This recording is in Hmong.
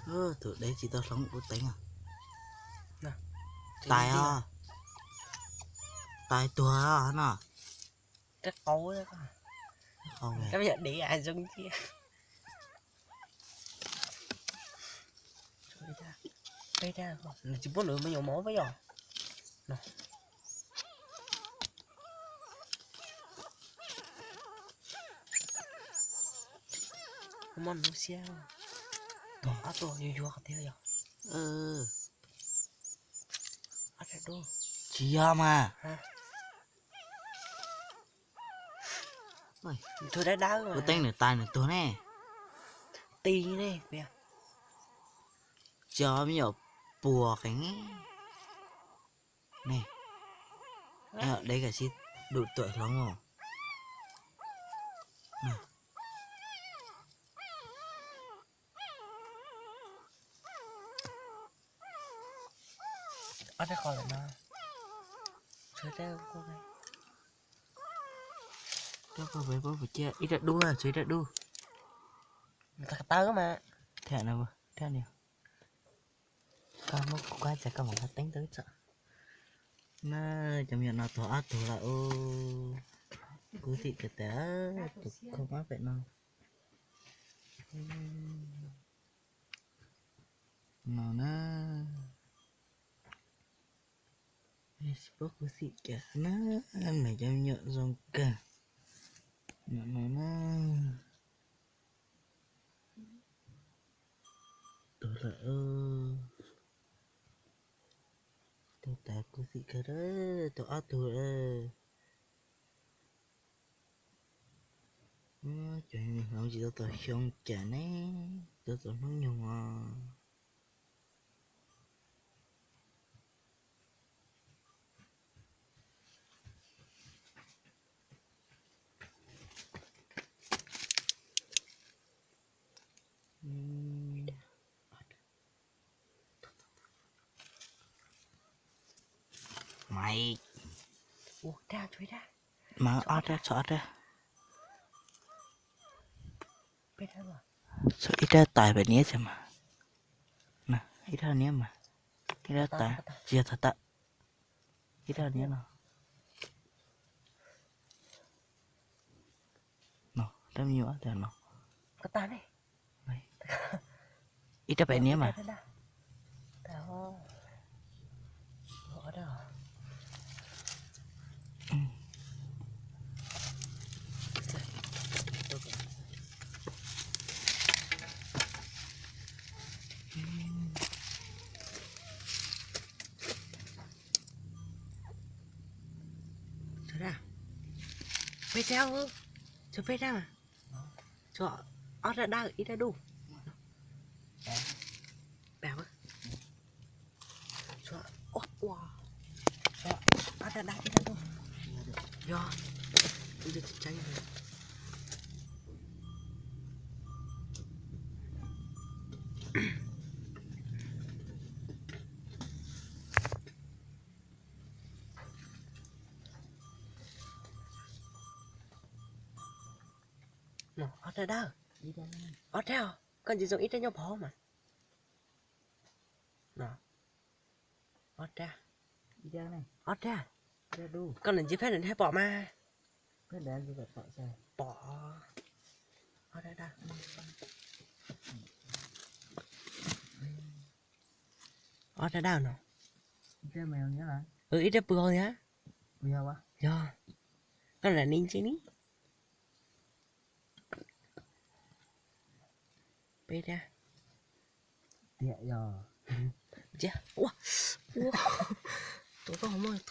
Tus dev tsis tau hloov kuv teev. Tais os. Tais tuag no. Tsis pub lawv me nyuam mov yom. Muab lub siab. Ob tug yuag yuag qhov tiag yog. Tsis yog mas. Kuv teeb nws tais nws tuag ne. Ti ne. Tsis yog me nyuam puas qees ne. Dev kav tsij dum tuam hloov os. Ib rab dub, tshuav ib rab dub. Thiab no, thiab no. Koj muab kuv kuaj txag koj mam nqa teeb rau tso. Na, cov me nyuam no tuag ob tug lawm os. Kub txim kawg tas tus khaub mab pem no. No na. Tsis paub kub txim cas na, nws cov me nyuam zoo kawg. Nyuam no na. Tuag lawm. Tuag tas kub txim kawg, tuag ob tug lawm. Cov hloov tsis tau tau xyoo cas ne, tau tau hnub nyoog os. Mas ob rab, tshuav ob rab. Tshuav ib rab tais pem niab tsis mas. Ib rab niab mas, ib rab tais tsis yog tag tawm. Ib rab niab no. No, rab me nyuam no. Ib rab pem niab mas. Peb rab, tshuav peb rab mas. Tshuav ob rab dawb ib rab dub. Ob rab dawb ib rab dub. Yog. Ob rab dawb. Ob rab, koj ntsia zoo ib rab nyob pov mas. Ob rab. Ob rab. Koj ntsia phab ntawd pom mas. Pom. Ob rab dawb. Ob rab dawb no. Ib rab pw hauv thiab. Yog. Koj lam ntsia ni. Peb rab. Tiag yog. Ua, ua, tus koj muab